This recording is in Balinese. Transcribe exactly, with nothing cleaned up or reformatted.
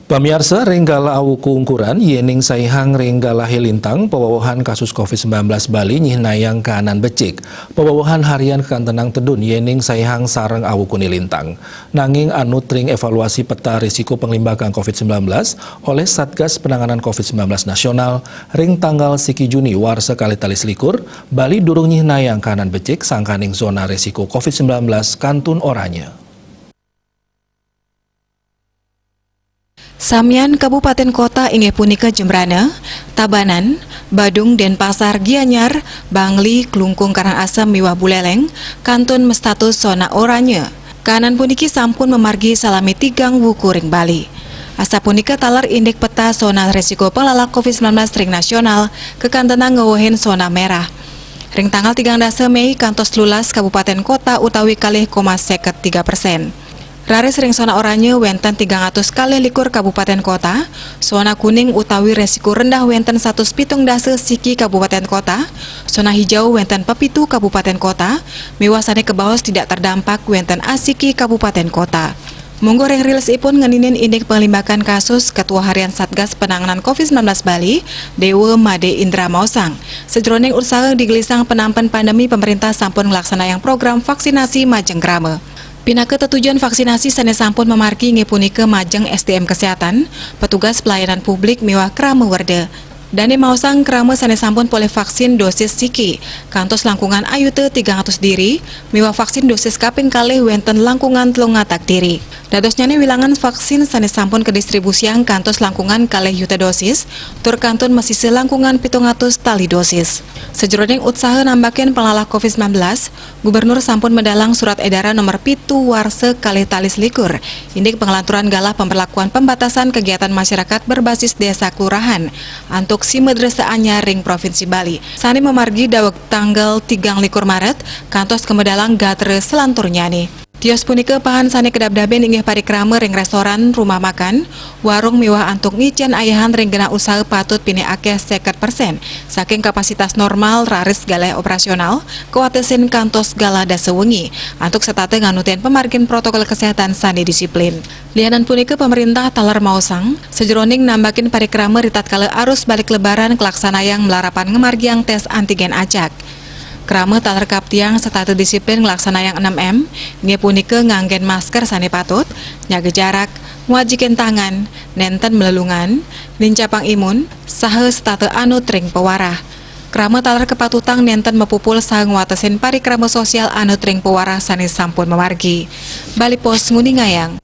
Pamiarsa, ring galah awuku ungkuran, yéning saihang ring galah Lintang, pawewehan kasus covid sembilan belas Bali nyihnayang kahanan becik. Pawewehan harian kakantenang tedun yéning saihang sareng awukuné Lintang. Nanging anut ring evaluasi peta risiko panglimbakan covid sembilan belas oleh Satgas Penanganan covid sembilan belas Nasional, ring tanggal siki Juni warsa kalih tali selikur, Bali durung nyihnayang kahanan becik sangkaning zona risiko covid sembilan belas kantun oranye. Samian kabupaten kota inggih punika Jembrana, Tabanan, Badung, Denpasar, Gianyar, Bangli, Klungkung, Karangasem miwah Buleleng kantun mastatus zona oranye. Kahanan puniki sampun mamargi salami tigang wuku ring Bali. Asapunika taler indik peta zona risiko panglalah covid sembilan belas ring nasional kakantenang ngwewehin zona merah. Ring tanggal tigang dasa Mei kantos telulas kabupaten kota utawi kalih koma seket tiga persen. Raris ring zona oranye wénten tigang atus kalih likur kabupaten kota, zona kuning utawi resiko rendah wénten satus pitung dasa siki kabupaten kota, zona hijau wénten pepitu kabupaten kota, miwah sané kabaos tidak terdampak wénten asiki kabupaten kota. Mungguh ring rilisipun ngeninin indik panglimbakan kasus, Ketua Harian Satgas Penanganan covid sembilan belas Bali, Dewa Made Indra maosang, sajeroning usaha digelisang penampen pandemi, pemerintah sampun nglaksanayang program vaksinasi majeng krama. Pinaka tetujon vaksinasi sané sampun mamargi inggih punika majeng S D M kesehatan, petugas pelayanan publik miwah krama werda. Dané maosang krama sané sampun polih vaksin dosis siki, kantos langkungan ayuta tigang atus diri, miwah vaksin dosis kaping kalih wénten langkungan telung atak diri. Dadosnyané wilangan vaksin sané sampun kadistribusiang kantos langkungan kalih yuta dosis, tur kantun masisa langkungan pitung atus tali dosis. Sajeroning utsaha nambakin panglalah covid sembilan belas, Gubernur sampun medalang surat edaran nomor pitu warsa kalih tali selikur, indik panglanturan galah pemberlakuan pembatasan kegiatan masyarakat berbasis desa kelurahan antuk sima dresa anyar ring Provinsi Bali, sané mamargi daweg tanggal tigang likur Maret kantos kamedalang gatra selanturnyané. Tios punika pahan sané kadabdabin inggih parikrama ring restoran, rumah makan, warung miwah antuk ngicén ayahan ring genah usaha patut pinih akéh seket persen saking kapasitas normal raris galah operasional, kawatesin kantos galah dasa wengi, antuk setata nganutin pamargin protokol kesehatan sané disiplin. Lianan punika, pemerintah taler maosang, sajeroning nambakin parikrama ritatkala arus balik Lebaran kalaksanayang malarapan ngamargiang tes antigen acak. Krama taler kaptiang setata disiplin nglaksanayang enam M, inggih punika nganggén masker sané patut, nyaga jarak, ngwajikin tangan, nénten malelungan, nincapang imun, saha setata anut ring pawarah. Krama taler kapatutang nénten mapupul saha ngwatesin parikrama sosial anut ring pawarah sané sampun mamargi. Bali Post nguningayang.